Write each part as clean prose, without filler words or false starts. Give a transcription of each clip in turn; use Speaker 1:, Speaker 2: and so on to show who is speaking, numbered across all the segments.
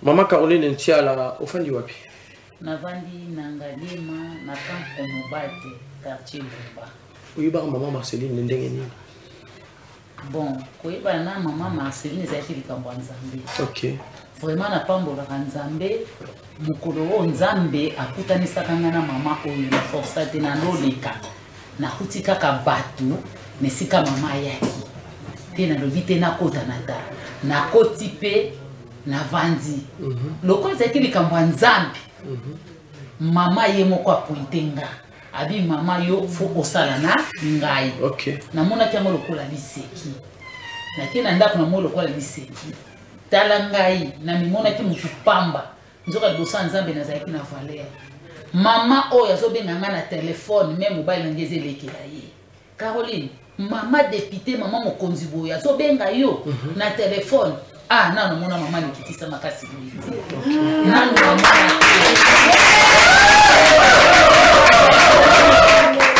Speaker 1: Mama Caroline Ntiala, ofandi wapi?
Speaker 2: Navandi na Ngaliema na camp Komobate, quartier Lumba.
Speaker 1: Oyebaka mama Marceline ndenge nini?
Speaker 2: Bon, koyebana na mama Marceline ezalaki likambo ya Nzambe.
Speaker 1: Ok.
Speaker 2: Vraiment napambolaka Nzambe mokolo oyo Nzambe akutanisaka ngai na mama oyo na forsa te naloleka nakuti kaka bato na esika mama ayaki te nalobi te nakota na ta nakoti mpe navandi mm -hmm. lokola ezalaki likambo ya nzambe mm -hmm. mama ye moko apointe nga abi mama yo fo osala na ngai
Speaker 1: okay.
Speaker 2: namonaki yango lokola liseki nake na ndako namoni lokola liseki tala ngai namimonaki motu pamba nzoka liboso ya nzambe nazalaki na valeur mama oyo azobenga ngai na telefone me mobali na ngai eza elekela ye Caroline, mama depute, mama mokonzi boye azobenga yo mm -hmm. na telefone. Ah, nanu mona mama nikitisa makasi boye te. Nanu mama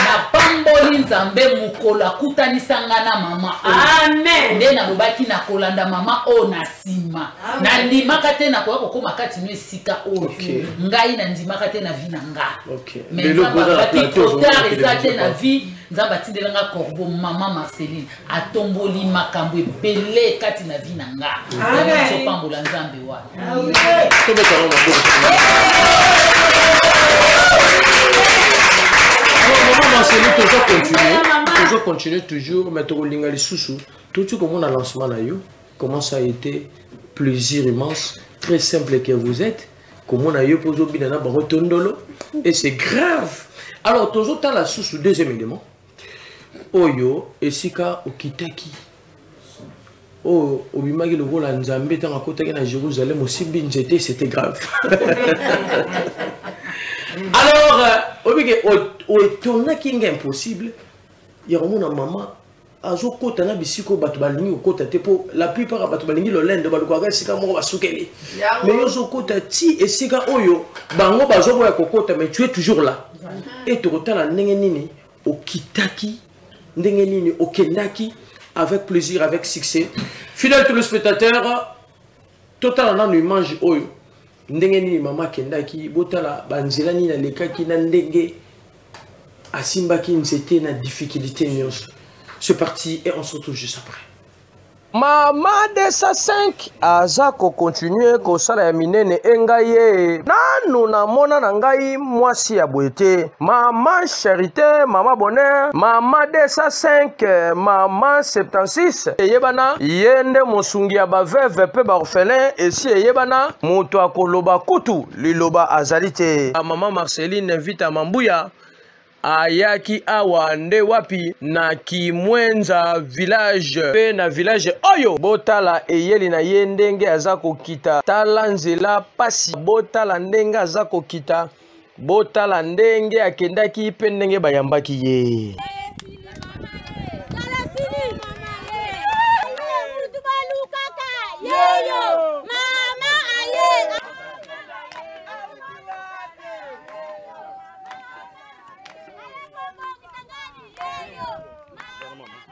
Speaker 2: napamboli nzambe mokolo akutanisa nga na mama
Speaker 3: amen
Speaker 2: nde nalobaki nakolanda mama oyo na nsima nandimaka te nakoya kokóma kati no esika oyo
Speaker 1: okay.
Speaker 2: ngai nandimaka te na vie na nga
Speaker 1: okay.
Speaker 2: mais nzambe alobaki trop tard eza te na vie nzambe atindela nga corbeau mama marceline atomboli makambo ebele kati na vie na nga azopambola nzambe wana
Speaker 1: mama marceline tozo continuer tozo continuer toujours mais tokolinga lisusu touti komona lancement na yo. Comment ça a été plaisir immense, très simple que vous êtes. Comment on a eu pour bina na bango tondolo et c'est grave. Alors toujours la sous deuxième élément. Oyo esika okitaki. Oyo obimaki lokola Nzambe ntango akotaki na Jérusalem osimbi nzete c'était grave. Alors euh, obike oetonaki nga impossible ya komona mama azokota na bisika oyo bato balingi kokota te mpo la plupart ya bato balingi lolendo balukaka esika moko basukeli mais yo ozokota ti esika oyo bango bazoboya kokota mais tu es toujours là e tokotala ndenge nini okitaki ndenge nini okendaki avec plaisir avec succès fidèle téléspectateur totala nanu image oyo ndenge nini mama akendaki botala banzela nini alekaki na ndenge asimbaki nzete na difficulté nyonso. C'est parti et on se retrouve juste après. Mama 205 aza ko continuer kosala ya minene e ngai ye nanu namona na ngai mwasi ya boye te mama charité mama bonheur mama 205 mama 76 eyebana ye nde mosungi ya baveuve mpe baorphelin esi eyebana moto akoloba kutu liloba azali te. Mama Marceline Vita Mambuya ayaki awa nde wapi na Kimwenza village pe na village oyo botala eyeli na ye ndenge aza kokita tala nzela pasi botala ndenge aza kokita botala ndenge akendaki pe ndenge bayambaki ye.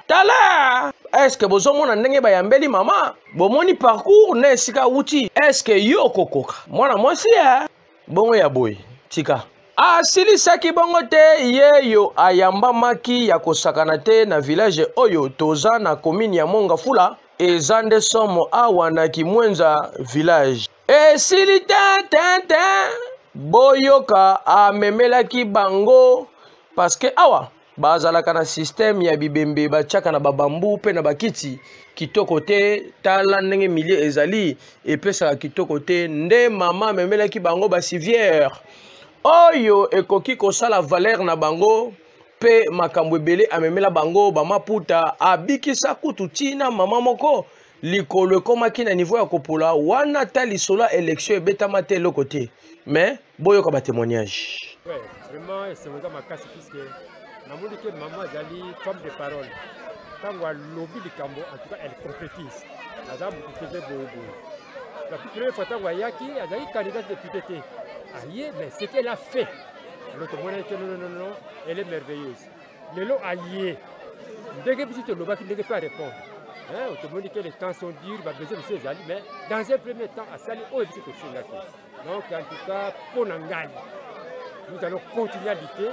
Speaker 1: Tala eske bozomona ndenge bayambeli mama bomoni parcours na esika awuti eske yo okokoka mwana mwasi ya bongo ya boye tika asilisaki bongo te yeyo ayambamaki ya kosakana te na village oyo toza na commune ya mongafula eza nde somo awa na kimwenza village esili te te te boyoka amemelaki bango paske awa bazalaka na systeme ya bibembe batiaka na babambu mpe na bakiti kitoko te tala ndenge milie ezali epesaka kitoko te nde mama amemelaki bango basiviere oyo ekoki kosala valeur na bango mpe makambo ebele amemela bango bamaputa abikisa kutu ntina mama moko likolo ekomaki na niveau ya kopola wana ata lisolo ya election ebetama te eloko te mais boyoka ba témoignage.
Speaker 4: Ouais, vraiment esengo eza makasi puisque namoni ke mama azali femme de parole ntango alobi likambo en tout cas elle concrétise aza motu te te boye boye la toute première fois ntango ayaki azalaki candidat député te aye mais ce qu'elle a fait alors tomonaki ke non non non elle est merveilleuse lelo aye ndenge biso tolobaki ndenge mpe arépondre. Tomoni ke les temps sont durs, babesoin mosusu ezali, mais dans un premier temps asali oyo biso tosengaki. Donc en tout cas, mpo na ngai, nous allons continuer à lutter.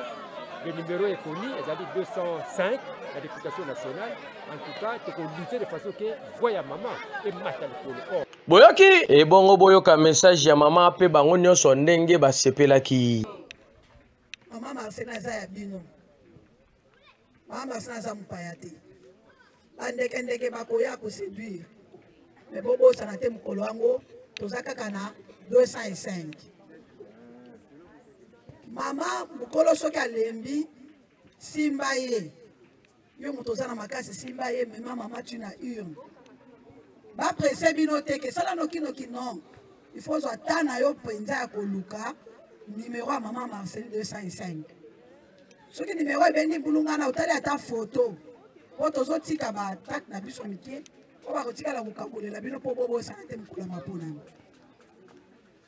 Speaker 4: Le numéro est connu, ezali 205, la députation nationale. En tout cas, tokolutte de façon ke voix ya mama emata likolo. Or
Speaker 1: Boyoki ebongo, boyoka message ya mama mpe bango nyonso ndenge basepelaki.
Speaker 3: Mama Marcela aza ya bino. Mama Marcela aza mopaya te. Bandekendeke bakoya koséduire, me bobosana te, mokolo yango toza kaka na 205. Mama mokolo soki alembi, simba ye. Yo moto oza na makasi, simba ye, mema mama tu na urne. Bapresse bino te ke sala nokinoki, non, il faut ozwa ta na yo mpenza ya koluka numero ya mama Marcel 205. Soki numero ebendi mbulungana, otali ata foto mpo tozotika batract na biso mike mpo bakotikala kokabolela bino mpo bobosana te mokolo ya maponami.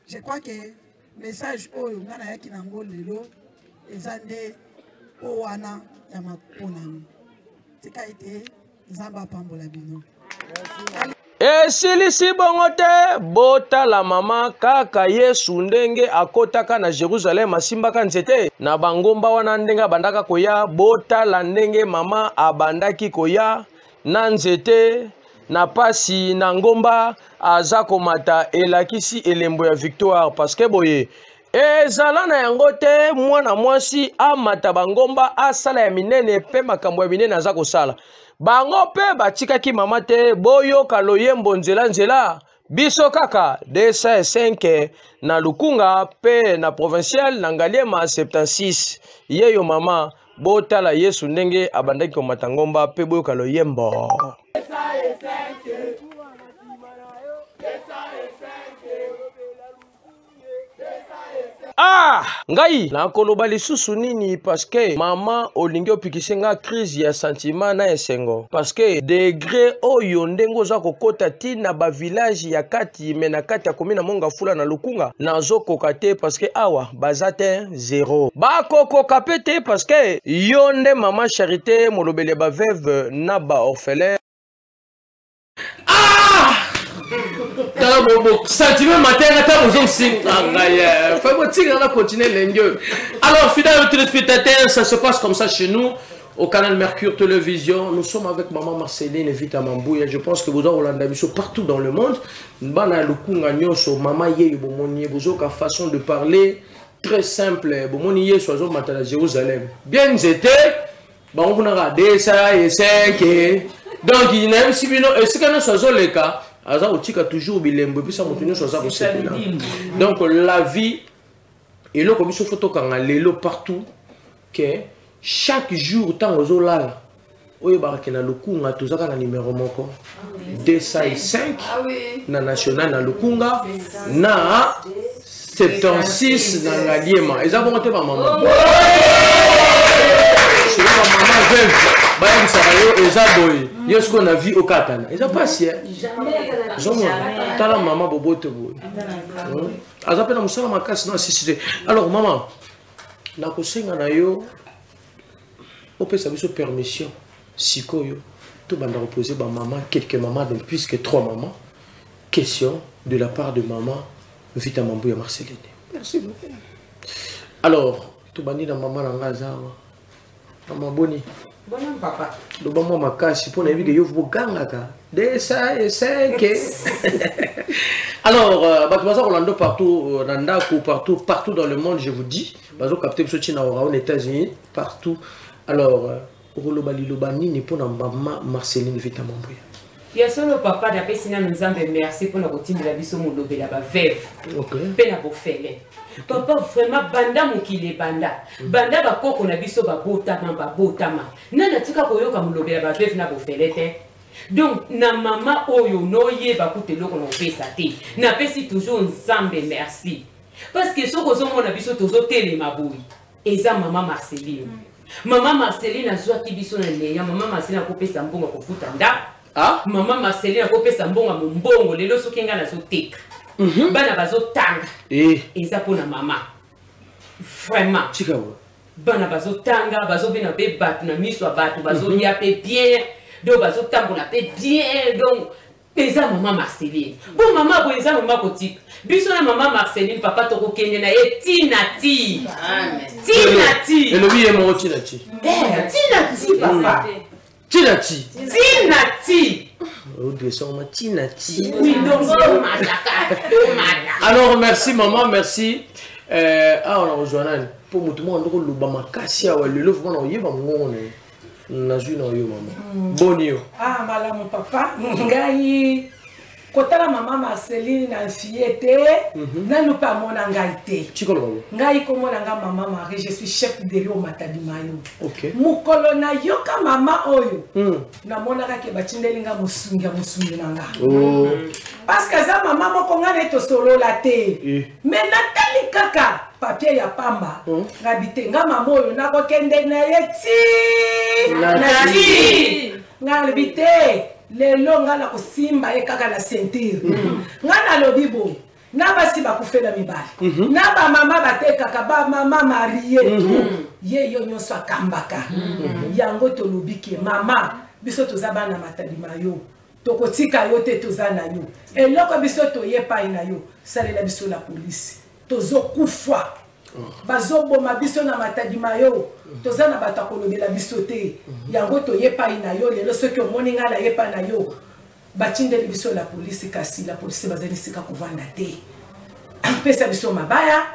Speaker 3: Je crois que message oyo ngai nayaki nango lelo eza nde o wana ya maponami. Tika ete Nzambe apambola bino.
Speaker 1: Esilisi bongo te. Botala mama kaka Yesu ndenge akotaka na Jerusalem, asimbaka nzete na bangomba wana, ndenge abandaka koya. Botala ndenge mama abandaki koya na nzete na pasi na ngomba, aza komata, elakisi elembo ya victoire, parce que boye ezala na yango te. Mwana mwasi amata bangomba, asala ya minene mpe makambo ya minene aza kosala. Bango mpe batikaki mama te. Boyoka loyembo nzela nzela, biso kaka 205 na Lukunga mpe na provincial na Ngaliema 76. Yeyo mama, botala Yesu ndenge abandaki komata ngomba mpe boyoka loyembo. Ah, ngai nakoloba lisusu nini? Parce que mama olingi opikise nga crise ya sentiment na esengo, parce que degré oyo ndenge oza kokota ntina bavillage ya kati, me na kati ya komi na Mongafula na Lukunga, nazokoka te, parce que awa baza te zero, bakokoka mpe te, parce que yo nde mama Charité, molobeli ya baveuve na baorphelin. Ah, tala bo sentiment matin ata bozosinga ngai, faut botinga na continuer lundi oyo. Alors, fidèles téléspectateurs, ça se passe comme ça chez nous au canal Mercure Télévision. Nous sommes avec maman Marceline Vita Mambouya. Je pense que vous avez kolanda biso partout dans le monde. Bana Lukunga nyonso, mama ye bomoni, bozoka façon de parler très simple. Bomoni Yesu azomata na Jérusalem. Bien nzete bango kuna kaka 205. Donc nayebisi bino, esika nyonso azoleka, aza kotika toujours bilembo epesa moto nyonso aza kosepela. Donc la vie, eloko biso fo tokanga lelo partout, ke chaque jour ntango ozolala, oyebaka ke na Lukunga toza kaka na numero moko, 205 na national na Lukunga, na 76 na Ngaliema. Eza bongo te, bamama? Soki bamama veuve bayebisaka yo eza boye, yo sikoyo na vie okatana, eza pasi. Ozomona, tala mama bobote boye. Aza mpe na mosala makasi na asisi te. Alors mama, nakosenga na yo opesa biso permission sikoyo tobanda kopose bamama, quelques mamans, donc plus que trois mamans, question de la part de maman Vita Mambuya Marceline.
Speaker 3: Merci beaucoup.
Speaker 1: Alors tobandi na mama na nga aza awa. Mama, boni?
Speaker 5: Bona, papa.
Speaker 1: Loba mwa makasi mpo nayebi ke yo bogangaka 205. Alors bato baza kolanda partout, na ndako, partout, partout dans le monde, je vous dis, bazokapte biso ntina ora aux États-Unis, partout. Alors okoloba liloba nini mpona mama Marceline Vita Mambuya?
Speaker 5: Ya solo, papa, napesi nano Nzambe merci mpona kotindela biso molobela baveuve mpe na bofele. Papa, vraiment, banda mokili ebanda, banda bakoko na biso babotama, babotama, nani atika koyoka molobela baveuve na bofele te. Donc na mama oyo noyeba kuta eloko na kopesa te. Napesi toujours Nzambe merci, parce que soki ozomona biso tozotelema boye, eza mama Marceline. Mama Marceline azwaki biso na neya. Mama Marceline akopesa mbongo kofuta ndako.
Speaker 1: Ah?
Speaker 5: Mama Marceline akopesa mbongo ya mombongo. Lelo soki ngai nazoteka, bana bazotanga, eza mpona mama, vraiment.
Speaker 1: Tika bo.
Speaker 5: Bana bazotanga, bazobina mpe bato na miso ya bato, bazolia mpe bien. Donc bazotambola mpe bien. Donc eza mama Marceline. Bo mama boye eza mama kotika biso na mama Marceline. Papa, tokokende na ye tina ti tina ti.
Speaker 1: Elobi ye moko, tina ti.
Speaker 5: Tina ti, papa.
Speaker 1: Tina ti.
Speaker 5: Tina ti.
Speaker 1: Odresoma tina ti.
Speaker 5: Oui, donc omataka, omata.
Speaker 1: Alors merci maman, merci. Awa na kozwa nani mpo motu moko andoko loba makasi awa lelo vraiment na koyeba mongongo na ye. Nazwi na yo mama, boni yo?
Speaker 6: Ah, malamu papa. Ngai kotala mama Marceline na nfie te, nanu mpe amona ngai te.
Speaker 1: Tikolo bango.
Speaker 6: Ngai komona nga mama Marie, je suis chef de o Matadi Mayo. Mokolo nayoka mama oyo, namonaka ke batindeli nga mosungi ya mosungi na nga, parce que aza mama moko ngai naye tosolola te. Mais natali kaka papier ya pamba, ngabi te, nga mama oyo nakokende na ye ti
Speaker 1: na
Speaker 6: ti. Ngai nalobi te, lelo ngai nakosimba ye kaka na ceinture. Ngai nalobi boye, na basi bakufela mibali, na bamama batekaka, bamama mariées, tout ye yo nyonso akambaka yango. Tolobi ke mama, biso toza bana Matadi Mayo, tokotika yo te, toza na yo. Eloko biso toye epai na yo, salela biso la polisi. Tozokufa, bazoboma biso na Matadi Mayo, toza na bato ya kolobela biso te. Yango toye epai na yo lelo. Soki omoni ngai naye epai na yo, batindeli biso la polisi, kasi la polisi bazali esika kovanda te. Pesa biso mabaya,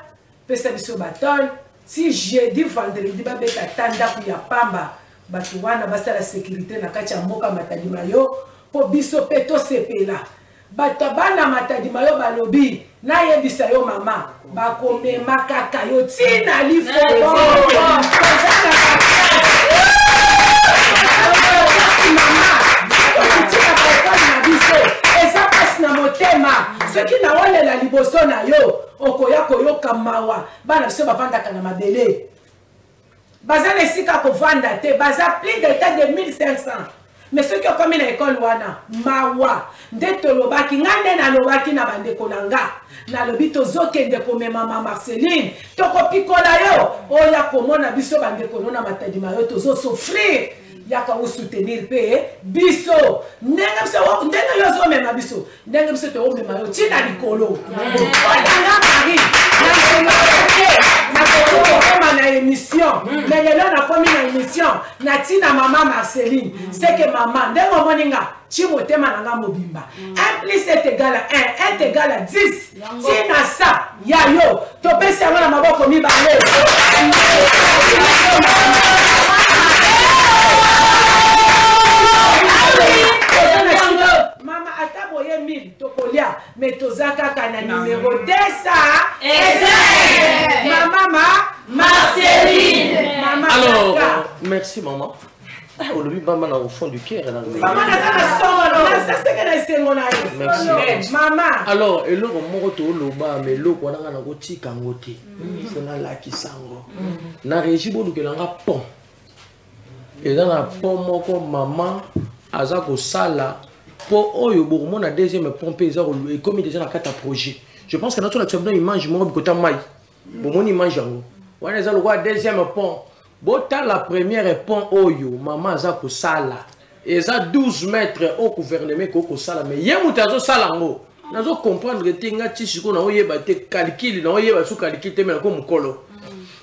Speaker 6: pesa biso batôles. Si jeudi, vendredi babeta ata ndako ya pamba, bato wana basala sécurité na kati ya mboka Matadi Mayo, mpo biso mpe tosepela. Bato bana Matadi Mayo balobi nayebisa yo mama, bakomema kaka yo ntina lifobo. Toza na mama, tokotika baekole na biso, eza mpasi na motema. Soki naolela liboso na yo, okoya koyoka mawa. Bana biso bavandaka na mabele, baza na esika kovanda te, baza plus d'état de 1500. Mais soki okomi na ekole wana, mawa. Nde tolobaki, nga nde nalobaki na bandeko na nga, nalobi tozokende komema ma Marceline, tokopikola yo oya komona biso bandeko no na Matadi Mayo, tozosouffrir, yaka osoutenir mpe biso ndenge biso, ndenge yo ozomema biso, ndenge biso toomema yo ntina likolo. Olanga Marie na te, nakoki kokoma na émission, mais lelo nakomi na émission na ntina mama Marceline. Seke mama, ndenge omoni nga ti motema na nga mobimba, 1 plus est égal à 1, 1 égal à 10, ntina sa ya yo topesi yango na maboko mibale. Mama, ata boye 1000 tokolia, mais toza kaka na numéro 200. Mama ma
Speaker 5: Marceline.
Speaker 6: Mama.
Speaker 1: Alors
Speaker 6: kaka.
Speaker 1: Merci maman. Ah, olobi mama na au fond du cœur na
Speaker 6: Mama, naza na solo, nasaseke na esengo na yo.
Speaker 1: Merci.
Speaker 6: Mama.
Speaker 1: Alors eloko moko toloba, mais eloko wana nga nakotika yango te, fo nalakisa yango na régie. Bolukela nga pont, eza na pont moko mama aza kosala mpo oyo bokomona deuxième pont mpe eza ekomi déjà na kati ya projet. Je pense que natolakisa bino image moko bikota mai, bomoni image yango wana, eza lokola deuxième pont. Botala première pont oyo mama aza kosala, eza 12 mètres oyo gouvernement ekoki kosala, mais ye moto azosala yango. Nazocomprendre te nga ti sikoyo, naoyeba te calcul, naoyeba su calcul te, me nako mokolo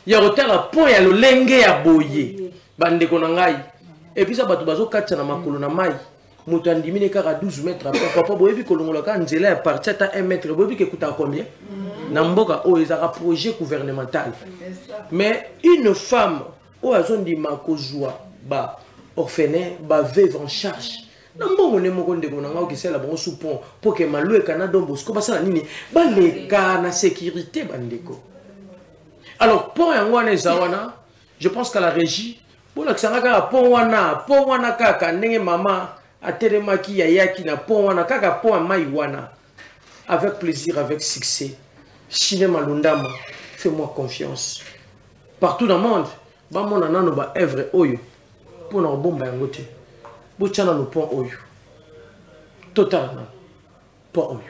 Speaker 1: ya kotala pont ya lolenge ya boye, bandeko na ngai. Et puis bato bazokatisa na makolo na mai, moto andimi ne kaka 12 mètres après. Papa, boyebi kolongola kaka nzela ya parti ata 1 mètre, boyebi ke ekutaka combien na mboka oyo? Ezalaka projet gouvernemental, mais une femme oyo azondima kozwa ba orphelin, baveuve en charge na mbongo nde moko, ndeko na ngai, okesala bango su pont mpo ke Malueka na Don Bosco basala nini, baleka na sécurité, bandeko. Alors pont yango wana eza wana. Je pense qu'à la régie bolakisanga kaka pont wana, pont wana kaka ndenge mama atelemaki, ayaki na pont wana, kaka pont ya mai wana. Avec plaisir, avec succès, Chine Malundama, fais-moi confiance, partout dans le monde bamona nano baœuvre oyo mpona kobomba yango te. Botya nano pont oyo, totala nano pont oyo.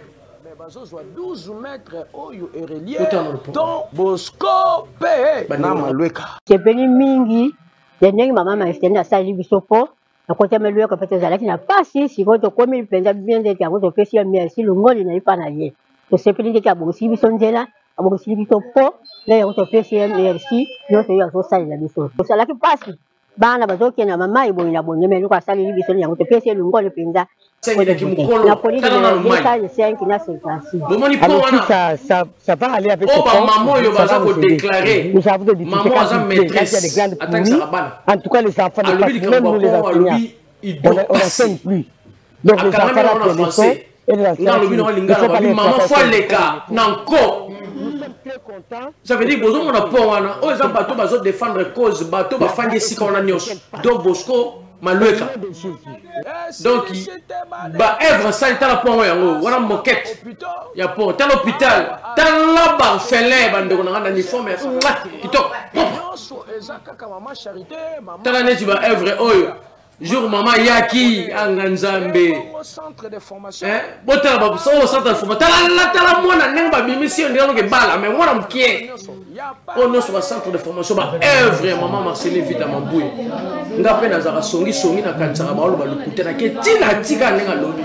Speaker 7: Bazozwa 12 mètres oyo erelier
Speaker 1: Botala nano pont.
Speaker 7: Don Bosco mpe na
Speaker 1: Bandeko.
Speaker 7: Malweka.
Speaker 8: Sepeli mingi ya ndenge mama Marceline asali biso mpo. Na côté Malueka mpe tozalaki na pasi, sikoyo tokomi mpenza bien ndeti yango topesi ye merci longoli na ye mpa na ye. Tosepeli ndeti abongisili biso nzela, abongisili biso po nde yango topesi ye merci nyonso oyo azosalela biso. Tosalaki pasi, bana bazokende na mama boye na boye, mais eloko asaleli biso yango topesi ye longoli mpenza. Na poli 205 na 56.
Speaker 1: Bomoni po
Speaker 9: Alors si
Speaker 1: wana
Speaker 9: ça va aller avec
Speaker 1: oyo
Speaker 9: ce pont,
Speaker 1: bamama oyo
Speaker 9: ça
Speaker 1: baza
Speaker 9: va nous aider.
Speaker 1: kodeklare
Speaker 9: Nous avons des difficultés
Speaker 1: mama
Speaker 9: quand
Speaker 1: aza
Speaker 9: il pleut, quand il y a des
Speaker 1: maîtresse
Speaker 9: grandes pluies.
Speaker 1: atangisaka bana
Speaker 9: En tout cas, les enfants ne
Speaker 1: alobi
Speaker 9: passent plus, même
Speaker 1: likambo
Speaker 9: nous les
Speaker 1: ya pont
Speaker 9: enseignants,
Speaker 1: alobi
Speaker 9: on n'enseigne
Speaker 1: idopasi
Speaker 9: plus. Donc les
Speaker 1: akangami
Speaker 9: enfants
Speaker 1: yango
Speaker 9: là
Speaker 1: na
Speaker 9: qui leçon
Speaker 1: français
Speaker 9: et les
Speaker 1: nga
Speaker 9: enseignants
Speaker 1: alobi
Speaker 9: qui
Speaker 1: nango
Speaker 9: ne
Speaker 1: lingala
Speaker 9: faut pas
Speaker 1: babi
Speaker 9: les
Speaker 1: mama
Speaker 9: frapper
Speaker 1: fo
Speaker 9: comme
Speaker 1: aleka na nko.
Speaker 9: Nous sommes très contents.
Speaker 1: Ça veut dire bozomona pont wana oyo eza bato bazodéfendre cause, bato bafandi esika wana nyonso, donc Bosco Malueka, donc baœuvre asali. Tala pont yango wana, moquette ya pont, tala hôpital, tala baorphelin, bandeko na nga na uniforme ya kitoko propre. Tala neti baœuvre oyo jour mama yaki anga Nzambe. Botala oyo centre de formation, tala, tala mwana ndenge babimisi yo ndenge noke bala mais mwana mokie. Oyo nyonso bacentre de formation, baœuvre ya mama Marceline Vita Mambuye. Nga mpe nazalaka songisongi, nakanisaka baoloba lokute, nake ntina tika ndenge alobi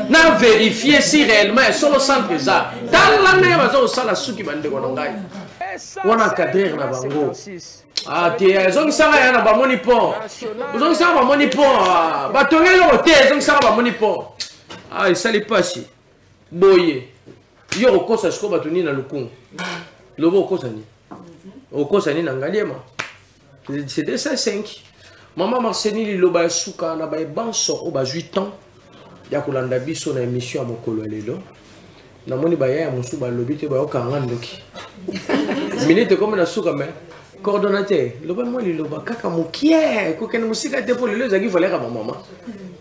Speaker 1: na vérifie si réellement ya solo centre eza. Tala ndenge baza kosala suki, bandeko na ngai wana, encadreur na bango. Ah te, ezongisaka ya na bamoni pont, ezongisaka bamoni pont, batongi eloko te, ezongisaka bamoni pont. Ah, esali mpasi boye. Yo okosa sikoyo bato nini na lukungu? Loba, okosa nini? Okosa nini na Ngaliema? C'est 205. Mama Marceline, liloba ya suka na bayebanso oyo bazwi temps ya kolanda biso na émission ya mokolo ya lelo. Namoni bayaya mosusu balobi te, bayokanga ndoki. Minute ekomi na suka, mais coordonnateur, loba mwa liloba kaka mokie, kokende mosika te, mpo lelo ezalaki valeur ya bamama.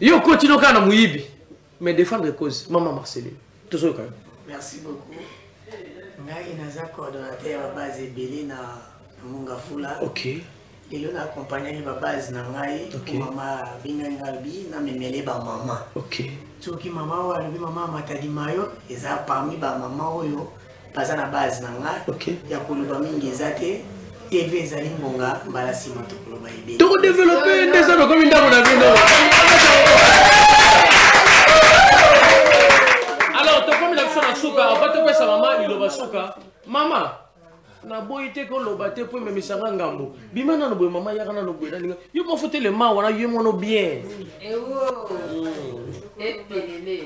Speaker 1: Yo okotino kaka na moyibi, mais défendre cause. Mama Marceline, tozoyoka yo.
Speaker 10: Merci beaucoup. Ngai naza coordonnateur ya babase ebele na Mongafula. Lelo na accompagnaki babase na ngai. Mama abengaki ngai, alobi namemele bamama. Soki mama oyo alobi mama Matadi Mayo eza parmi bamama oyo baza na base na ngai. Ya koloba mingi eza te, TV ezali ngonga, mbala nsima tokoloba ebele.
Speaker 1: Tokodévelopper nde eza lokomi ndako na bino. Alors tokomi na biso na suka. Avant topesa mama liloba suka, mama naboyi te koloba te mpo ememisanga ngambo. Bima nano boye, mama, yaka nano boye, nalinga yo mofo telema wana ye mwana bien.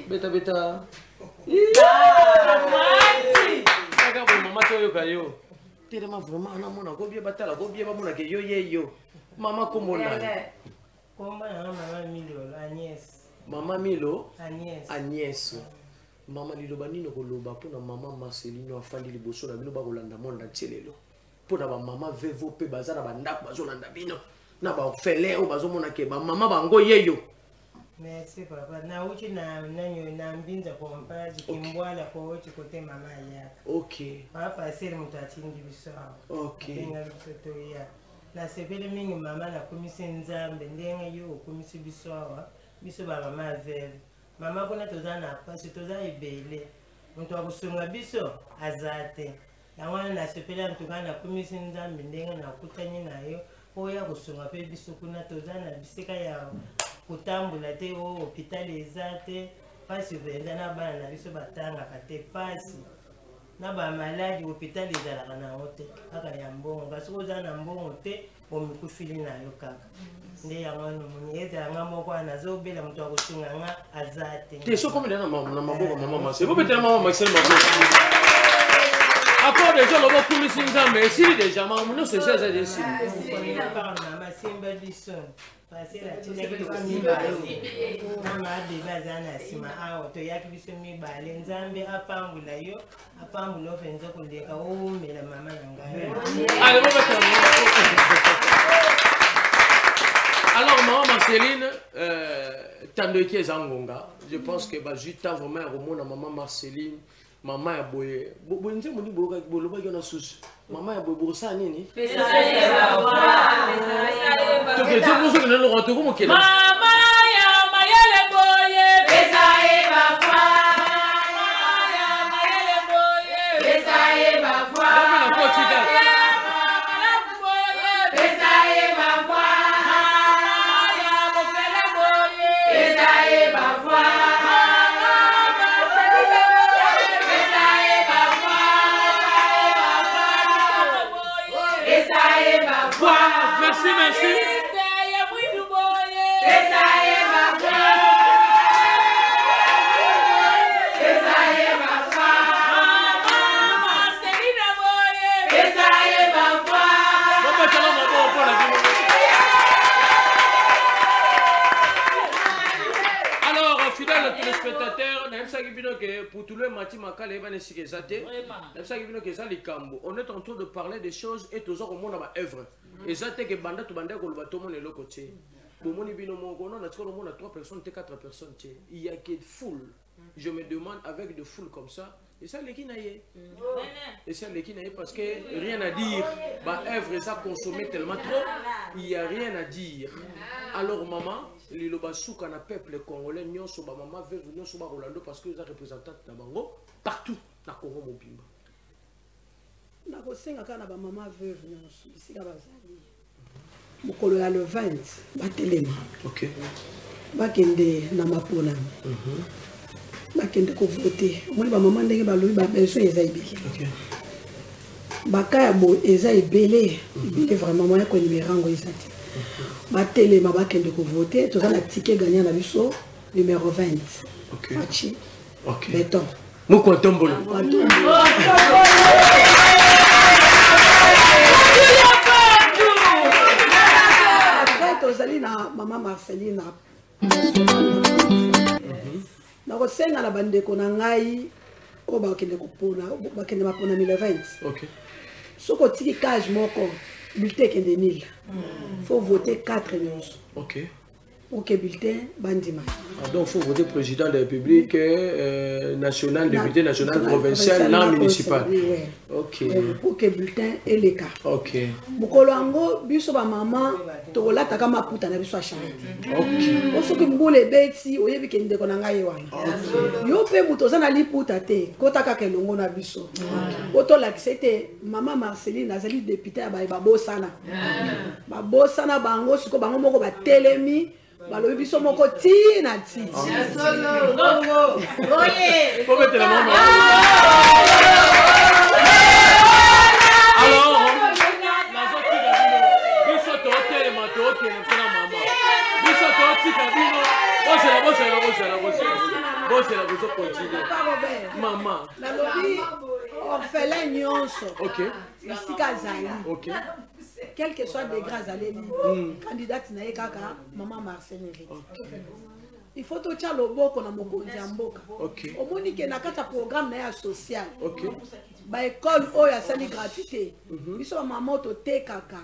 Speaker 1: Beta beta kaka boye, mama, toyoka yo. Telema vraiment, namona kobie, batala kobie, bamonake yo ye yo. Mama, kombo nani?
Speaker 11: Kombo na nga mama Milo Agnès.
Speaker 1: Mama Milo.
Speaker 11: Agnès.
Speaker 1: Agnès. Mama, liloba nini koloba mpona mama Marcelino afandi liboso na bino, bakolanda monde entier lelo, mpona bamama veuve mpe baza na bandako bazolanda bino, na baorphelin oyo bazomona ke bamama bango yeyo?
Speaker 11: Merci papa. Nauti na nanyo na Mbinza pompage Kimbwala kouti kote mama ayaka. Papa pasteur moto atindi biso awa. Abenga biso toya. Nasepeli mingi mama, nakumisi Nzambe ndenge yo okumisi biso awa, biso bamama veuve. Mama, kuna toza na pasi, toza ebele, moto akosunga biso aza te. Yango wana nasepeli antuka, nakumisi Nzambe ndenge nakutani na yo oyo akosunga mpe biso. Kuna toza na bisika ya kotambola te, o hôpital eza te, mpasi mpenza na bana na biso batangaka te, mpasi na bamaladi, hôpital ezalaka nango te, kaka ya mbongo. Kasi soki oza na mbongo te, omikufili na yo kaka. Nde yango wana omoni ezala nga moko wana nazobela, moto akosunga nga aza te.
Speaker 1: Te, soki omela na maboko, mama Marcel, bobetela mama Marcel maboko. Accord déjà, loba okumisi Nzambe, esili déjà, makambo nyonso eza eza esili.
Speaker 11: Kaka mama simba biso, pasteur atindaki biso mibale na mabebe aza na nsima awa, toyaki biso mibale. Nzambe apambola yo, apambola yo mpenza koleka, owumela mama na ngai.
Speaker 1: Allez, bobetela mama. Alors mama Marceline, tando eki eza ngonga. Je pense que bazwi temps vraiment ya komona mama Marceline, mama ya boye. Boye nzembo nini bolobaki wana susu? Mama ya boye bokosala nini? Tokende eloko tokomokela.
Speaker 5: Mama ya mayele boye, pesa ye bafwa. Mama ya mayele boye, pesa ye bafwa. Pesa ye bafwa. Mama ya bofele boye.
Speaker 1: Merci, merci. Alors, fidèle téléspectateur, nayebisaki bino ke putulu emati makala eyebani esika eza te. Nayebisaki bino ke eza likambo. On est en train de parler des choses et toza komona ba œuvre. Eza te ke banda tobandaki koloba tomona eloko te. Bomoni bino moko, non, natikala komona 3 personnes te, 4 personnes te. Il y a que foule. Je me demande avec de foule comme ça, eza leki na ye. Eza leki na ye parce que rien à dire. Ba œuvre eza consommé tellement trop, il y a rien à dire. Alors maman, liloba suka na peuple congolais nyonso ba maman veuve nyonso ba Rolando parce que eza représentante na bango partout na Congo mobimba.
Speaker 3: Nakosenga kaka na bamama veuve nyonso bisika bazali, mokolo ya le 20 batelema. Bakende na maponami, bakende kovote. Omoni bamama ndenge balobi, babesoin eza ebele. Baka ya boye eza ebele ebele, vraiment moyen koénumérer yango eza te. Batelema, bakende kovote. Toza na ticket gagnant na biso numéro 20. Faci béton.
Speaker 1: Moko tombolo.
Speaker 3: Après tozali na mama Marceline. Nakosenga na bandeko na ngai oyo bakende kopona, bakende maponami le 20. Soki otiki cage moko, bulletin ekende nil. Faut voter 4 nyonso pour que bulletin bandima.
Speaker 1: Ah, donc faut voter président de la République, national, député national, provincial, na municipal.
Speaker 3: Oui, ouais. Pour que bulletin eleka. Mokolo yango, biso bamama tokolataka maputa na biso ya charité. O soki mbula ebeti, oyebi ke ndeko na ngai ye wana. Yo mpe moto oza na liputa te, kota kaka elongo na biso po tolakisa ete mama Marceline azali député ya baye babosana, babosana bango. Sikoyo bango moko batelemi, balobi biso moko ti na ti.
Speaker 1: Bobetela mama. Alors, nazotika bino, biso totelema, tokende mpe na mama. Biso totika bino, bozela, bozela, bozela, bozela, bozela, bozocontinue. Mama.
Speaker 3: Nalobi orphelin nyonso bisika azali, quel que soit degré azaleli, candidate na ye kaka mama Marceline Vete. Il faut totya loboko na mokonzi ya mboka. Omoni ke na kati ya programme na ye ya social, baekole oyo asali gratuité, biso bamama oyo totekaka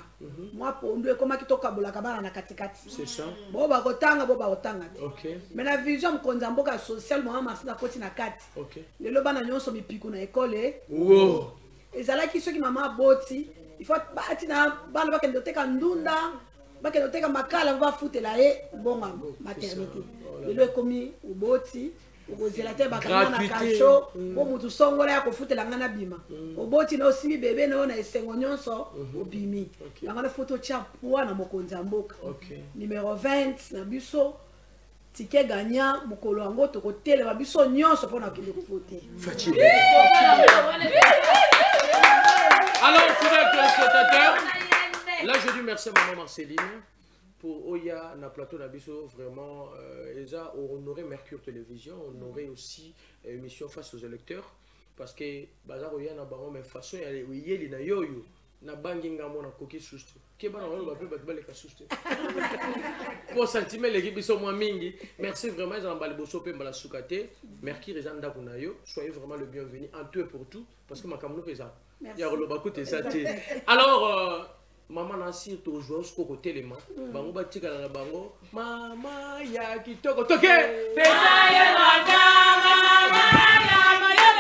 Speaker 3: mwa pondu, ekomaki tokabolaka bana na katikati.
Speaker 1: C'est ça.
Speaker 3: Bo bakotanga, bo bakotanga te. Mais na vision ya mokonzi ya mboka ya social, mama Marceline akoti na kati. Lelo bana nyonso mipiku na ekole. Ezalaki soki mama aboti, il faut atina bana bakende koteka ndunda, bakende koteka makala po bafutela ye mbongo ya maternité. Lelo ekomi oboti, okozela te bakanga na
Speaker 1: Gratuité.
Speaker 3: kasho po mutu songola ya kofutela nga na bima. Oboti na osimbi bebe na yo na esengo nyonso, obimi. Yango wana faut totia poids na mokonzi ya mboka. Numéro 20 na biso, ticket gagnant. Mokolo yango tokotelema biso nyonso mpona kokende kovote.
Speaker 1: Fatshi. Alors, fidèles téléspectateurs, là je dis merci à maman Marceline pour oya na plateau na biso, vraiment eza honoré Mercure Télévision, honoré aussi émission face aux électeurs parce que baza koya na bango, mais façon ya yeli na yoyo na bangi ngambo na koki suste ke bana wana bape bato baleka suste po sentiment eleki biso mwa mingi. Merci vraiment, eza na mbala liboso mpe mbala suka te. Mercure eza ndako na yo, soyez vraiment le bienvenu en tout et pour tout parce que makambo no mpe eza
Speaker 3: Merci.
Speaker 1: ya koloba kuta eza te. Alors mama Nasir, tozwa siko kotelema, bango batikala na bango mama ya kitoko toke.
Speaker 5: Pesa ye mama, mama ya